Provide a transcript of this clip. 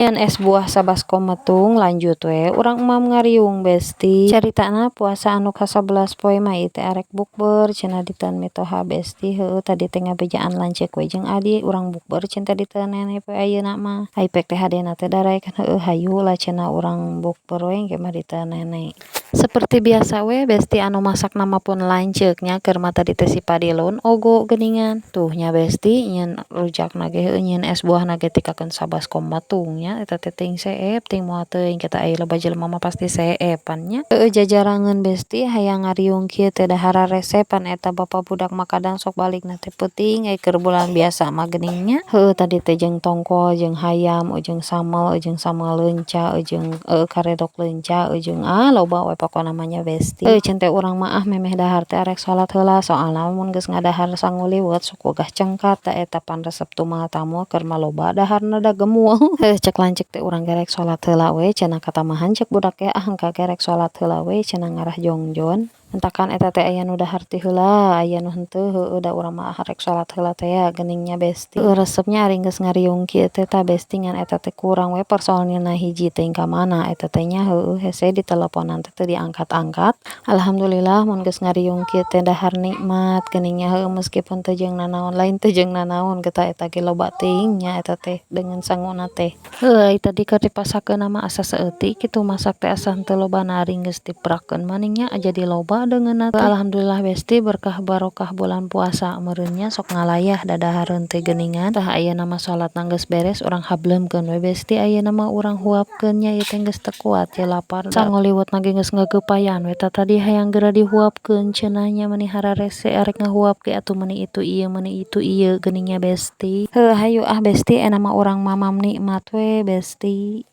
Nyeun es buah sabaskom metung, lanjut we urang emam ngariung, besti. Caritana puasa anu ka-11 poe mah ieu teh arek bukber cenah diteun mitoha, besti. Heueuh, tadi teh ngabejaan lanceuk we jeung adi urang bukber cenah diteun nenek poe ayeuna mah. Ai pek teh hadena teh daraekeun, heueuh, hayu lah cenah, urang bukber we engke mah diteun nenek. Seperti biasa we, besti, anu masakna mah pun lanceuk nya, keur mah tadi teh si Padilun ogo geuningan. Tuh nya, besti, nyeun rujakna ge, heueuh, nyeun es buahna ge tikakeun sabaskom metung nya. Eta teh teuing seep teuing moal teuing kita, aya loba jelema mah pasti seepan nya. Heueuh, jajarangeun, besti, hayang ngariung kieu teh da hararesepan eta bapa budak mah, kadang sok balikna teh peuting ai keur bulan biasa mah geuning nya. Heueuh, tadi teh jeung tongkol jeung hayam jeung sambel, jeung sambel leunca, jeung karedok leunca, jeung ah loba we pokona mah nya, besti. Heueuh, cenah teh urang mah ah memeh dahar teh arek salat heula, soalna mun geus ngadahar sanguliwet sok wegah cengkat da eta pan resep tumal tamu, keur mah loba daharna da gemul. Heueuh, cek lanceuk teh urang ge rek salat heula we cenah, katamahan cek budak ge, ah engke ge rek salat heula we cenah, ngarah jongjon. Hentakan eta teh aya nu dahar ti heula, aya nu henteu. Heueuh, da urang mah rek salat heula teh ya geuning nya, besti. Heueuh, resepnya ari geus ngariung kieu teh tah, besti, ngan eta teh kurang we personilna hiji, teuing ka mana eta teh nya. Heueuh, hese diteleponan teh teu diangkat-angkat. Alhamdulillah mun geus ngariung kieu teh dahar nikmat geuning nya. Heueuh, meskipun teu jeung nanaon, lain teu jeung nanaon geutah, eta ge loba teuing nya eta teh dengan sanguna teh. Heueuh, ai tadi keur dipasakeunna mah asa saeutik kitu masak teh, asa henteu loba, ari geus diprakeun mah nya jadi loba deungeunna teh. Alhamdulillah, besti, berkah barokah bulan puasa meureun nya, sok ngalayah dadahareun teh geuningan. Tah, ayeuna mah salatna geus beres, urang hableumkeun we, besti. Ayeuna mah urang huapkeun nya, ieu teh geus teu kuat ye lapar, sanguliwetna ge geus ngageupayan we tadi, hayang geura dihuapkeun cenah nya, meuni hararese arek ngahuap ge atuh, meuni itu ieu, meuni itu ieu geuning nya, besti. Heuh, hayu ah, besti, ayeuna mah urang mamam nikmat we, besti.